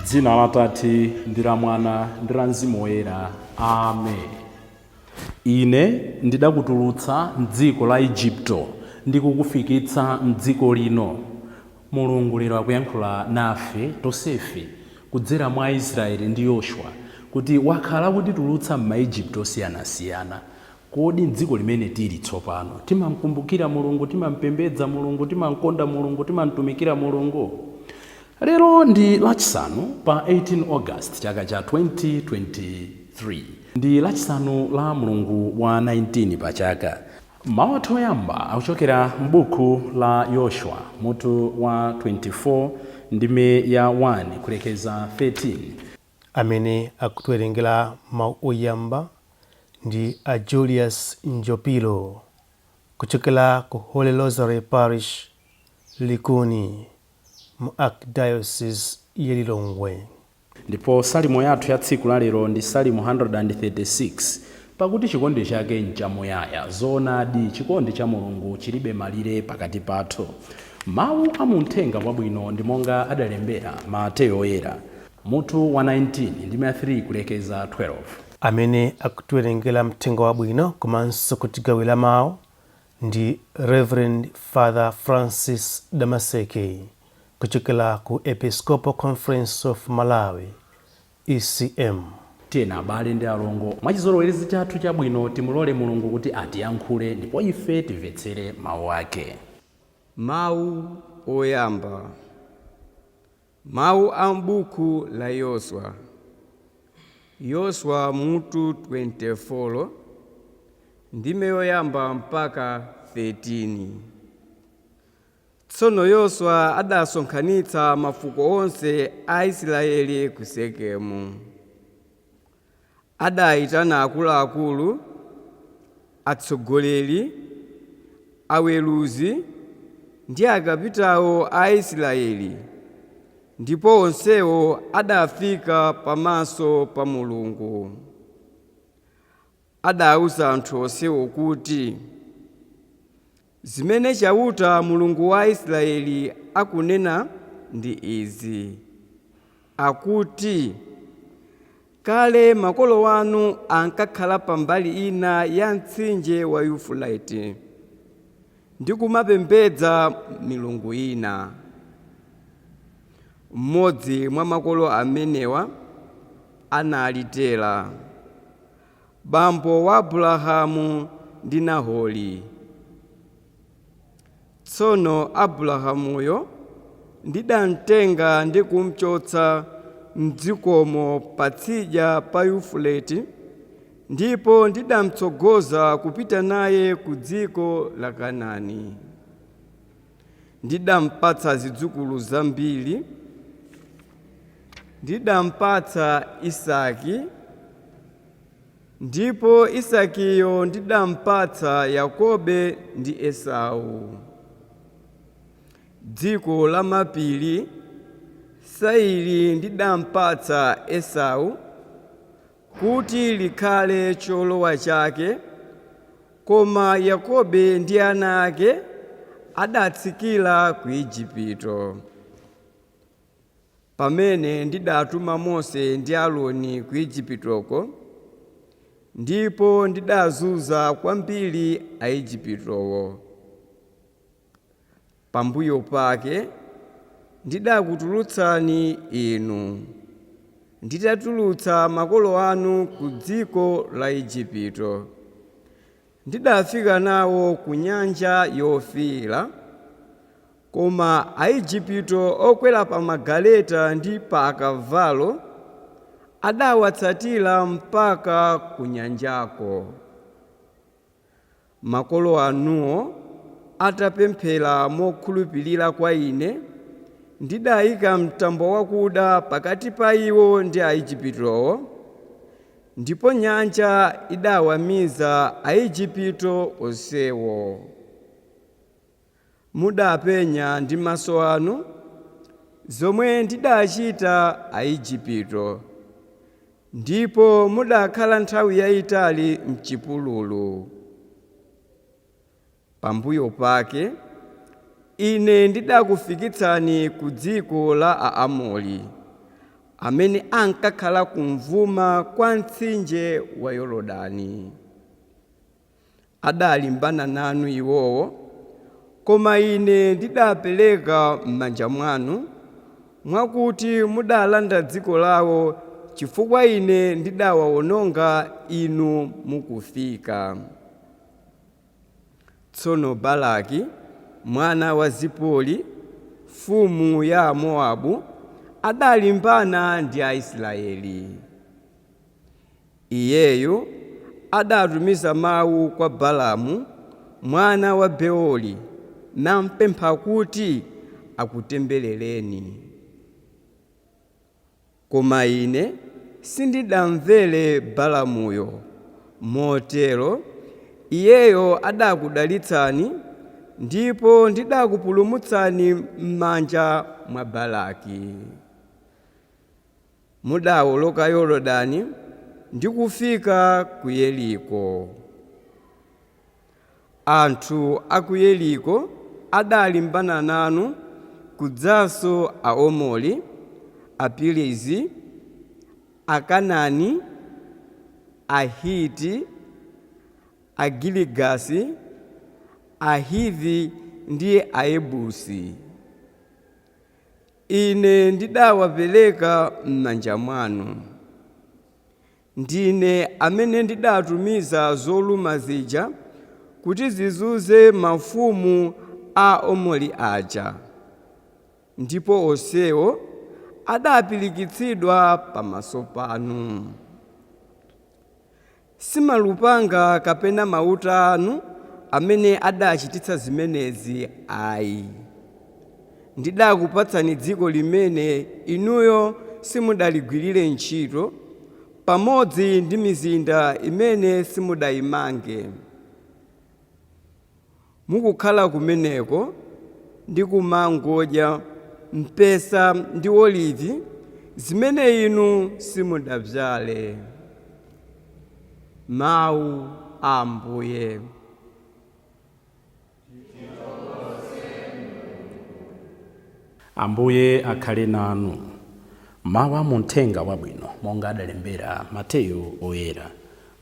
Dzina la Tate ndi la Mwana ndi la Mzimu Woyera. Amen. Ine ndidakutulutsa m'dziko la Ejipto ndi kukufikitsa m'dziko lino. Mulungu lero akuyankhula nafe tonsefe kudzera mwa Aisraeli ndi Yoshua kuti wakhala akutitulutsa m'Maejipto osiyanasiyana. Kodi m'dziko limene tili tsopano timamkumbukira Mulungu, timampembedza Mulungu, timamkonda Mulungu, timamtumikira Mulungu? Lero ndi Lachisanu pa 18 August chaka cha 2023. Ndi Lachisanu la mlungu wa 19 pa chaka. Mawu athu oyamba akuchokera m'buku la Yoshua mutu wa 24 ndime ya 1 kulekeza 13. Amene akutiwerengera mawu oyamba ndi a Julius Njopilo kuchokera ku Holy Rosary Parish, Likuni, mu Archdiocese ya Lilongwe. Ndipo salimo yathu ya tsiku la lero ndi Salimo 136, Pakuti chikondi chake nchamuyaya. Zoonadi, chikondi cha Mulungu chilibe malire pakati pathu. Mawu a mu Mthenga Wabwino ndi monga adalembera Mateyo Woyera, mutu wa 19, ndime ya 3 kulekeza 12. Amene akutiwerengera Mthenga Wabwino komanso kutigawira mawu ndi Rev. Father Francis Damaseke kuchokera ku Episcopal Conference of Malawi, ECM. Tiyeni abale ndi alongo, mwachizolowezi chathu chabwino, timulole Mulungu kuti atiyankhule ndipo ife timvetsere Mawu Ake. Mawu oyamba. Mawu a m'buku la Yoswa. Yoswa mutu 24, ndime yoyamba mpaka 13. Tsono Yoswa adasonkhanitsa mafuko onse a Aisraele ku Sekemu. Adaitana akuluakulu, atsogoleri, aweruzi ndi akapitao a Aisraele, ndipo onsewo adafika pamaso pa Mulungu. Adauza anthu onsewo kuti, Zimene Chauta, Mulungu wa Aisraele, akunena ndi izi. Akuti, Kale makolo anu ankakhala pa mbali ina ya mtsinje wa Yufurate ndi kumapembedza milungu ina. Mmodzi mwa makolo amenewa anali Tera, bambo wa Abrahamu ndi Nahori. Tsono Abrahamuyo ndidamtenga ndi kumchotsa m'dzikomo patsidya pa Yufurate, ndipo ndidamtsogoza kupita naye ku dziko la Kanani. Ndidampatsa zidzukulu zambiri. Ndidampatsa Isaki, ndipo Isakiyo ndidampatsa Yakobe ndi Esau. Dziko la mapiri Seiri ndidampatsa Esau kuti likhale cholowa chake, koma Yakobe ndi ana ake adatsikira ku Ejipito. Pamene ndidatuma Mose ndi Aroni ku Ejipitoko, ndipo ndidazunza kwambiri Aejipitowo. Pambuyo pake ndidakutulutsani inu, nditatulutsa makolo anu ku dziko la Ejipito. Ndidafika nawo ku Nyanja Yofiira, koma Aejipito okwera pa magaleta ndi pa akavalo adawatsatira mpaka ku nyanjako. Makolo anuwo atapemphera mokhulupirira kwa Ine, ndidaika mtambo wakuda pakati pa iwo ndi Aejipitowo, ndipo nyanja idawamiza Aejipito onsewo. Mudapenya ndi maso anu zomwe ndidachita Aejipito. Ndipo mudakhala nthawi yayitali m'chipululu. Pambuyo pake ine ndidakufikitsani ku dziko la Aamori, amene ankakhala kumvuma kwa mtsinje wa Yorodani. Adalimbana nanu iwowo, koma ine ndidapereka m'manja mwanu, mwakuti mudalanda dziko lawo, chifukwa ine ndidawawononga inu mukufika. Tsono Balaki mwana wa Zipori, mfumu ya Mowabu, adalimbana ndi Aisraeli. Iyeyo adatumiza mawu kwa Balamu mwana wa Beori nampempha kuti akutemberereni. Koma ine sindidamvere Balamuyo, motero iyeyo adakudalitsani, ndipo ndidakupulumutsani m'manja mwa Balaki. Mudawoloka Yorodani ndi kufika ku Yeriko. Anthu a ku Yeriko adalimbana nanu, kudzanso Aamori, Aperizi, Akanaani, Ahiti, Agirigasi, Ahivi ndi Ayebusi. Ine ndidawapereka m'manja mwanu. Ndine amene ndidatumiza zoluma zija kuti zizunze mafumu a Aamori aja, ndipo onsewo adapirikitsidwa pamaso panu. Si malupanga kapena mauta anu amene adachititsa zimenezi ayi. Ndidakupatsani dziko limene inuyo simudaligwirire ntchito, pamodzi ndi mizinda imene simudayimange. Mukukhala kumeneko ndi kumangodya mpesa ndi olivi zimene inu simudabzale. Mawu a Ambuye. Ambuye akhale nanu. Mawu a muthenga wabwino monga adalembera Mateyu Oyera.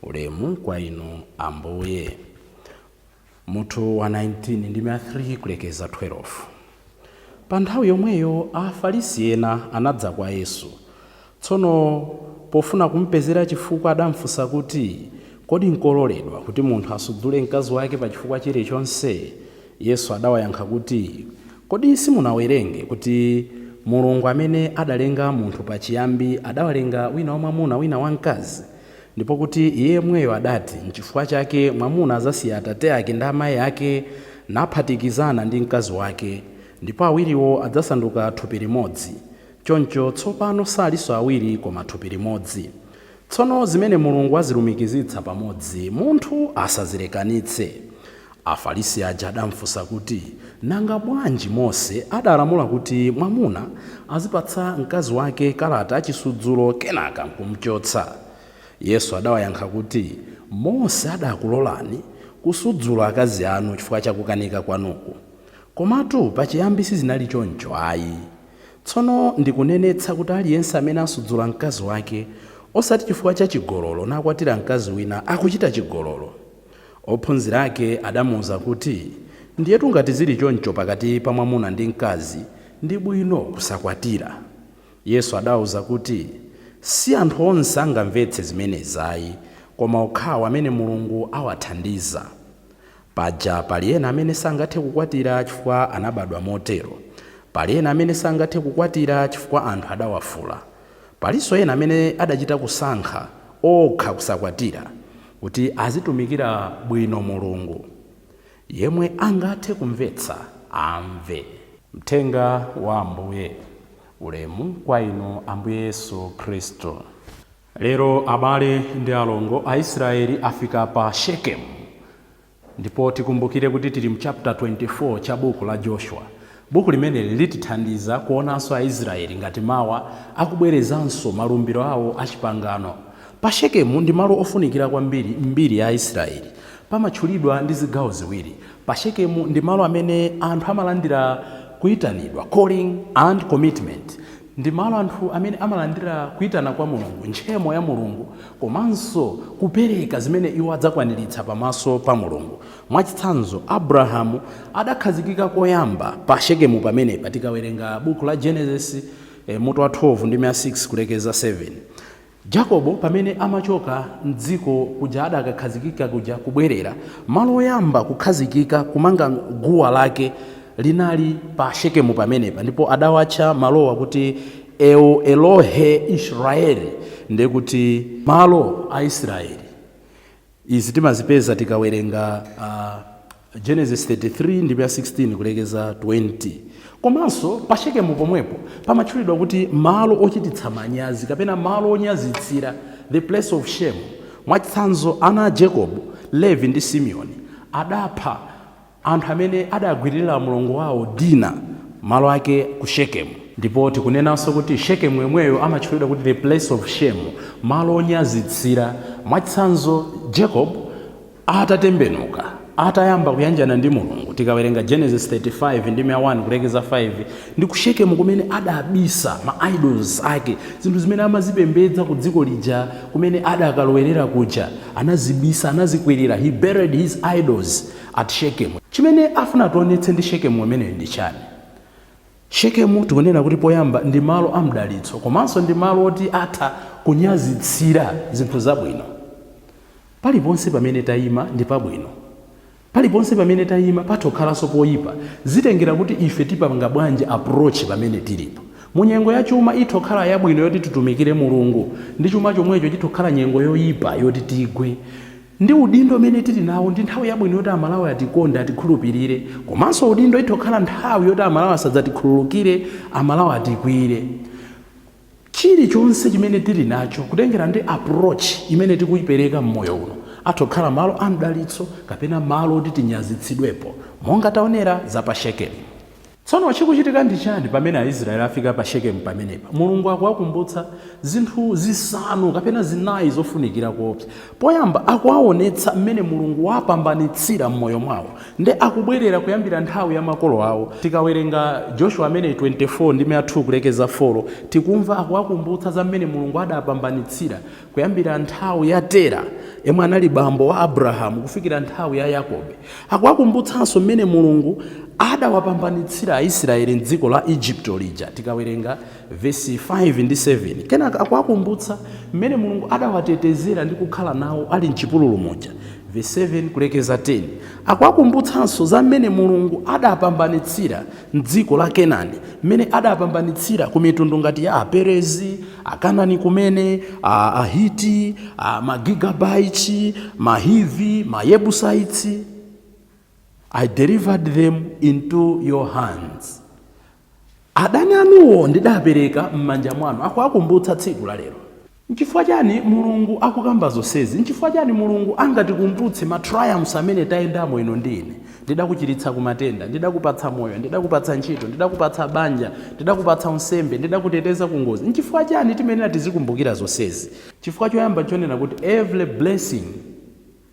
Ulemu kwa inu Ambuye. Mutu wa 19 ndi 3 kulekeza 12. Pa nthawi yomweyo Afarisi ena anadza kwa Yesu. Tsono pofuna kumpezera chifukwa adamfunsa kuti, kodi nkololedwa kuti munthu asudzule mkazi wake pa chifukwa chilichonse? Yesu adawayankha kuti, kodi simunawerenge kuti Mulungu amene adalenga munthu pachiyambi adawalenga wina wamwamuna wina wamkazi, ndipo kuti iye yemweyo adati, nchifukwa chake mwamuna adzasiya atate ake ndi amayi ake naphatikizana ndi mkazi wake, ndipo awiriwo adzasanduka thupi limodzi. Choncho tsopano salinso awiri koma thupi limodzi. Tsono zimene Mulungu azilumikizitsa pamodzi, munthu asazilekanitse. Afarisi aja adamfunsa kuti, nanga bwanji Mose adalamula kuti mwamuna azipatsa mkazi wake kalata achisudzulo kenaka nkumchotsa? Yesu adawayankha kuti, Mose adakulolani kusudzula akazi anu chifukwa chakukanika kwanuku. Komatu pachiyambi sizinali choncho ayi. Tsono ndikunenetsa kuti aliyense amene asudzula mkazi wake, osati chifukwa cha chigololo nakwatira mkazi wina, akuchita chigololo. Ophunzira ake adamuwuza kuti, ndiyetu ngati zili choncho pakati pa mwamuna ndi mkazi, ndi bwino kusakwatira. Yesu adawuza kuti, si anthu onse angamvetse zimenezi ayi, koma okhawo amene Mulungu awathandiza. Paja pali ena amene sangathe kukwatira chifukwa anabadwa motero. Pali ena amene sangathe kukwatira chifukwa anthu adawafula. Palinso ena amene adachita kusankha okha kusakwatira kuti azitumikira bwino Mulungu. Yemwe angathe kumvetsa amve. Mthenga wa Ambuye. Ulemu kwa inu Ambuye Yesu Khristu. Lero abale ndi alongo, Aisraeli afika pa Shekemu, ndipo tikumbukire kuti tili mu chapter 24 cha buku la Joshua. Buku limeneli litithandiza kuonanso Aisraeli ngati mawa akubwerezanso malumbiro awo achipangano. Pa Shekemu ndi malo ofunikira kwambiri mbiri ya Israeli. Pamatchulidwa ndi zigawo ziwiri. Pa Shekemu ndi malo amene anthu amalandira kuyitanidwa, calling and commitment. Ndi malo anthu amene amalandira kuyitana kwa Mulungu, ntchemo ya Mulungu, komanso kupereka zimene iwo adzakwaniritsa pamaso pa Mulungu. Mwachitsanzo, Abrahamu adakhazikika koyamba pa Shekemu pamenepa, tikawerenga buku la Genesis mutu wa 12 ndi 6 kulekeza 7. Jacobo pamene amachoka mdziko kuja adakakhazikika kuja kubwerera, malo oyamba kukhazikika kumanga guwa lake linali pa Shekemu pamenepa, ndipo adawatcha malowa kuti El Elohe Israeli, ndiye kuti malo a Israeli. Izi timazipeza tikawerenga Genesis 33 ndi 16 kulekeza 20. Komanso pa Shekemu pomwepo pamatchulidwa kuti malo ochititsa manyazi kapena malo onyazitsira, the place of shame. Mwachitsanzo, ana a Jacob, Levi ndi Simeoni, adapha anthu amene adagwiririra mlongo wawo Dina, malo ake ku Shekemu. Ndipo tikunenanso kuti Shekemu yemweyo amatchulidwa kuti the place of shame, malo onyazitsira. Mwachitsanzo, Jacob atatembenuka, atayamba kuyanjana ndi Mulungu, tikawerenga Genesis 35 ndi 1 kulekeza 5, ndi ku Shekemu kumene adabisa ma idols ake, zinthu zimene amazipembedza ku dziko lija kumene adakalowerera kuja, anazibisa, anazikwirira. He buried his idols at Shekemu. Chimene afuna tionetse ndi Shekemu ameneyo ndi chani? Shekemu tikunena kuti poyamba ndi malo amdalitso, komanso ndi malo oti atha kunyazitsira zinthu zabwino. Paliponse pamene tayima ndi pabwino, paliponse pamene tayima patokhalanso poyipa. Zitengera kuti ife tipanga bwanji approach pamene tilipo. Mu nyengo ya chuma itokhala yabwino yoti titumikire Mulungu, ndi chuma chomwecho chitokhala nyengo yoyipa yoti tigwe. Ndi udindo umene tili nawo, ndi nthawi yabwino yoti Amalawi atikonde, atikhulupirire, komanso udindo itokhala nthawi yoti Amalawi asadzatikhululukire, Amalawi atikwire. Chilichonse chimene tili nacho, kutengera ndi approach imene tikuyipereka mmoyo uno, atokhala malo amdalitso kapena malo oti tinyazitsidwepo, monga taonera za pa Shekemu. Tsono chikuchitika ndi chani pamene Aisraeli afika pa Shekemu pamenepa? Mulungu akuwakumbutsa zinthu zisanu kapena zinayi zofunikira kuopsa. Poyamba akuwaonetsa mmene Mulungu wapambanitsira m'moyo mwawo, ndi akubwerera kuyambira nthawi ya makolo awo. Tikawerenga Joshua amene 24 ndi 2 kulekeza 4, tikumva akuwakumbutsa za mmene Mulungu adapambanitsira kuyambira nthawi ya Tera, yemwe anali bambo wa Abrahamu, kufikira nthawi ya Yakobe. Akuwakumbutsanso mmene Mulungu adawapambanitsira Aisraeli mdziko la Igupto lija, tikawerenga vesi 5 ndi 7. Kenaka akuwakumbutsa mmene Mulungu adawatetezera ndi kukhala nawo ali mchipululu muja, vesi 7 kulekeza 10. Akuwakumbutsanso za mmene Mulungu adapambanitsira mdziko la Kenani, mmene adapambanitsira ku mitundu ngati ya Aperezi, Akanani kumene, Ahiti, Magigabaiti, Mahivi, Mayebusites. "I delivered them into your hands," adani anuwo ndidapereka m'manja mwanu. Akuwakumbutsa tsiku la lero. Nchifukwa chani Mulungu akukamba zonsezi? Nchifukwa chani Mulungu angatikumbutse ma triumphs amene tayendamo ino ndi ine? Ndidakuchiritsa kumatenda, ndidakupatsa moyo, ndidakupatsa ntchito, ndidakupatsa banja, ndidakupatsa unsembe, ndidakuteteza ku ngozi. Nchifukwa chani timenera tizikumbukira zonsezi? Chifukwa choyamba chonena kuti every blessing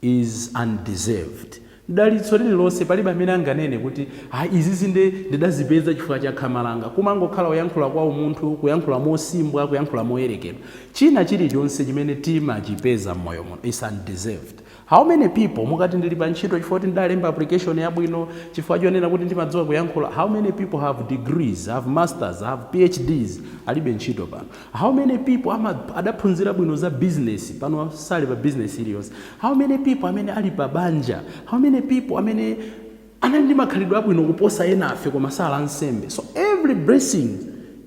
is undeserved. Dalitso lililonse, palibe amene anganene kuti, "Ha, izi zinde ndidazipeza chifukwa cha khama langa." Kumangokhala kuyankhula kwa umunthu, kuyankhula mosimbwa, kuyankhula moyerekedwa. China chilichonse chimene timachipeza m'moyo muno is undeserved. How many people mukati, "Ndili pa ntchito chifukwa kuti ndalemba application yabwino, chifukwa chonena kuti ndimadziwa kuyankhula"? How many people have degrees, have masters, have PhDs, alibe ntchito pano? How many people adaphunzira bwino za business, pano sali pa business iliyonse? How many people amene ali pa banja? How many people amene anali ndi makhalidwe abwino kuposa enafe koma sala ansembe? So every blessing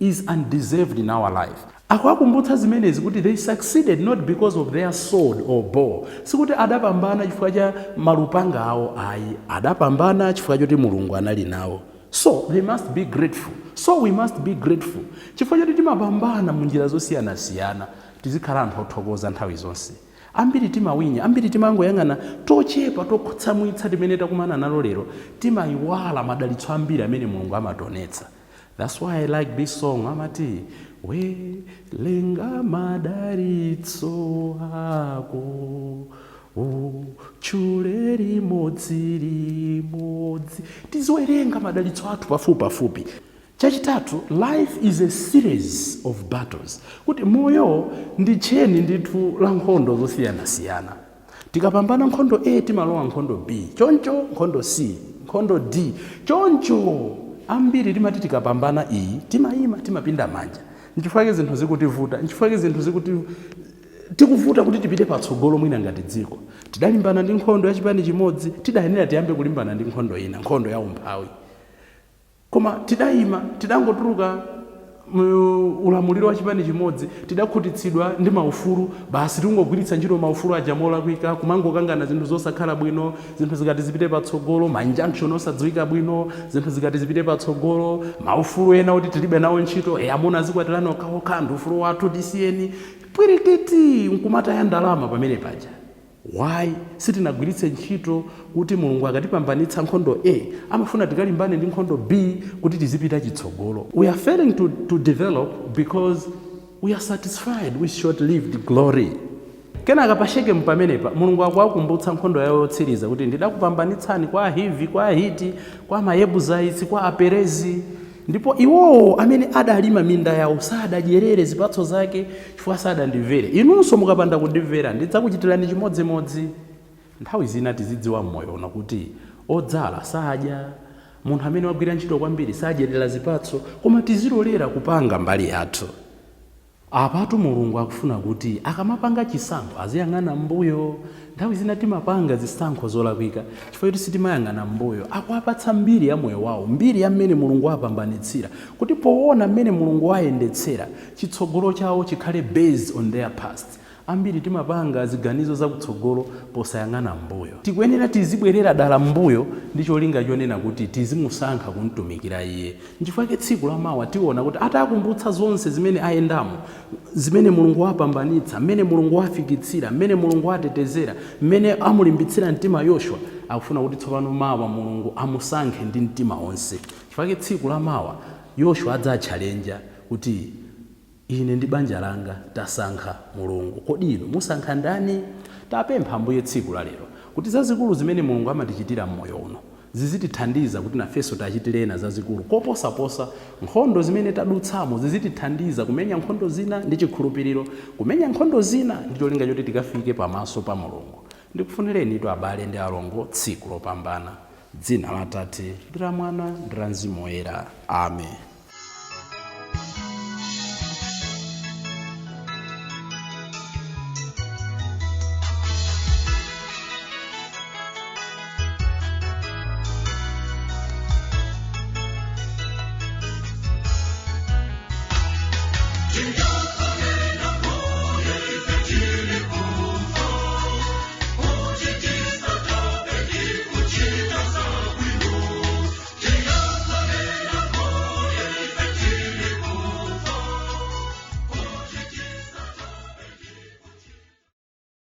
is undeserved in our life. Akuwakumbutsa zimenezi kuti they succeeded not because of their sword or bow. Sikuti adapambana chifukwa cha malupanga awo, ayi, adapambana chifukwa choti Mulungu anali nawo. So they must be grateful, so we must be grateful chifukwa choti timapambana mu njira zosiyanasiyana. Tizikhala anthu othokoza nthawi zonse. Ambiri timawinya, ambiri timangoyang'ana tochepa tokutsamwitsa timene takumana nalo lero, timayiwala madalitso ambiri amene Mulungu amationetsa. That's why I like this song. Amati, welenga madalitso ako, utchule limodzi limodzi. Tiziwerenga madalitso athu pafupi pafupi. Chachitatu, life is a series of battles, kuti moyo ndi tcheni ndithu la nkhondo zosiyanasiyana. Tikapambana nkhondo A, timalowa nkhondo B, choncho nkhondo C, nkhondo D, choncho. Ambiri timati tikapambana iyi, timayima, timapinda manja. Nchifukwa zinthu zikutivuta, nchifukwa zinthu zikuti tikuvuta kuti tipite patsogolo. Mwina ngati dziko tidalimbana ndi nkhondo ya chipani chimodzi, tidayenera tiyambe kulimbana ndi nkhondo ina, nkhondo ya umphawi. Koma tidayima, tidangotuluka mu ulamuliro wa chipani chimodzi, tidakhutitsidwa ndi maufulu basi, tingogwiritsa ntchito maufulu aja molakwika, kumangokangana zinthu zosakhala bwino. Zinthu zikati zipite patsogolo, ma injunction osadziwika bwino. Zinthu zikati zipite patsogolo, maufulu ena kuti tilibe nawo ntchito. E, amuna azikwatirana okhaokha ndi ufulu wathu, tisiyeni. Pwirikiti, nkumataya ndalama pamene paja. Why sitinagwiritse ntchito kuti Mulungu akatipambanitsa nkhondo A, amafuna tikalimbane ndi nkhondo B kuti tizipita chitsogolo? We are failing to develop because we are satisfied with short-lived glory. Kenaka pa Shekemu pamenepa, Mulungu akuwakumbutsa nkhondo yawo yotsiriza kuti ndidakupambanitsani kwa Ahivi, kwa Ahiti, kwa Mayebuzaitsi, kwa Aperezi, ndipo iwowo amene adalima minda yawo sadadyerere zipatso zake chifukwa sadandimvere. Inunso mukapanda kundimvera, ndidzakuchitirani chimodzimodzi. Nthawi zina tizidziwa mmoyo uno kuti odzala sadya, munthu amene wagwira ntchito kwambiri sadyerera zipatso, koma tizilolera kupanga mbali yathu. Apatu Mulungu akufuna kuti akamapanga chisankho aziyang'ana mbuyo. Nthawi zina timapanga zisankho zolakwika chifukwa choti sitimayang'ana mbuyo. Akuapatsa mbiri ya moyo wawo, mbiri ya mmene Mulungu apambanitsira, kuti poona mmene Mulungu ayendetsera, chitsogolo chawo chikhale based on their past. Ambiri timapanga ziganizo zakutsogolo posayang'ana mbuyo. Tikuyenera tizibwerera dala mbuyo ndi cholinga chonena kuti tizimusankha kumtumikira iye. Nchifukwa tsiku lamawa tiona kuti atakumbutsa zonse zimene ayendamo, zimene Mulungu wapambanitsa, mmene Mulungu wafikitsira, mmene Mulungu watetezera, mmene amulimbitsira mtima Yoshua, akufuna kuti tsopano mawa Mulungu amusankhe ndi mtima wonse. Chifukwa tsiku lamawa Yoshua adzatchalenja kuti ine ndi banja langa tasankha Mulungu, kodi inu musankha ndani? Tapempha Ambuye tsiku la lero kuti zazikulu zimene Mulungu amatichitira mmoyo uno zizitithandiza kuti nafenso tachitire ena zazikulu koposaposa. Nkhondo zimene tadutsamo zizitithandiza kumenya nkhondo zina ndi chikhulupiriro, kumenya nkhondo zina ndi cholinga choti tikafike pamaso pa Mulungu. Ndikufunireni abale ndi alongo tsiku lopambana. Dzina la Tate ndi la Mwana ndi la Mzimu Woyera, amen.